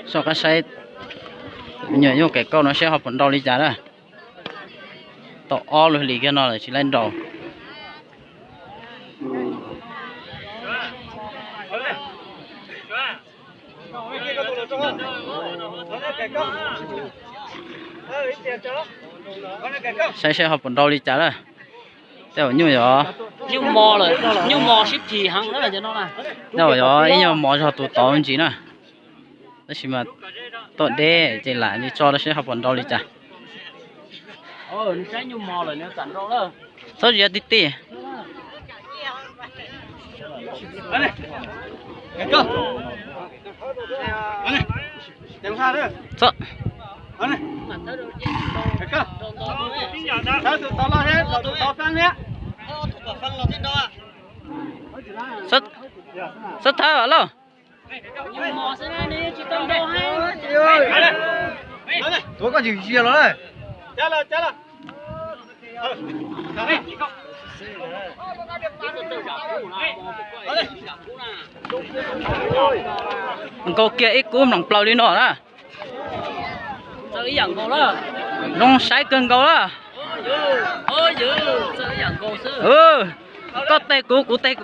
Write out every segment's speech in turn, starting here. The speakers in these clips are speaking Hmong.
Soj qab saib nyuam nyuj kawm kauj no saib ho puas nrau li cas na. Tau ob lub hlis kiag no lawm tsis laib nrau. Saib saib ho puas nrau li cas lawm. Tej zaum nyuj yog, nyuj mos sib phim heev na. Tej zaum yog ib nyuag mos zog tus tod me ntsis na. Tab sis mas tuaj deb ces lam li tso saib ho puas nrau li cas. Txhob ziav ti ti. Xub thawb lauj. Tuav koj tsis zias los. Nkaus kiag ib kub mloog plaws li no na. Zoo saib kawg nkaus lawm. Koj teg kuv, kuv teg.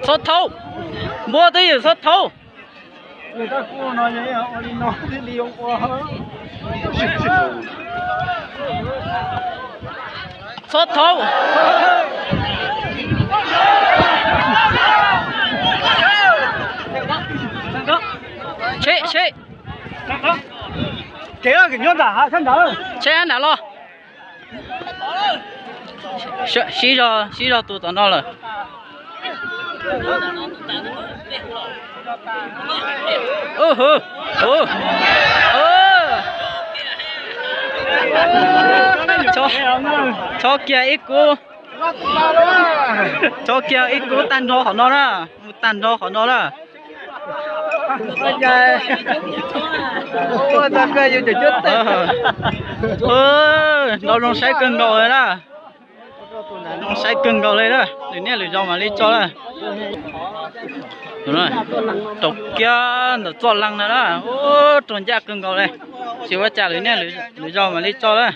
Txhob thaub, npua twj ywm txhob thaub. Txhob thaub. Tsheb, tsheb. Tsheb nram los. Sib zog, sib zog tus tom no lawm. Chob kiag ib kub, chob kiag ib kub tag nrho qhov no na, mus tag nrho qhov no na. Nrau zoo saib kawg nkaus li na. Zoo saib kawg nkaus li na, lwm niaj lwm zaus mam li tso na. Rau kiag ntawm txoj leeg na, rau ncaj kawg nkaus li. Tsis ua cas, lwm niaj lwm zaus mam li tso na.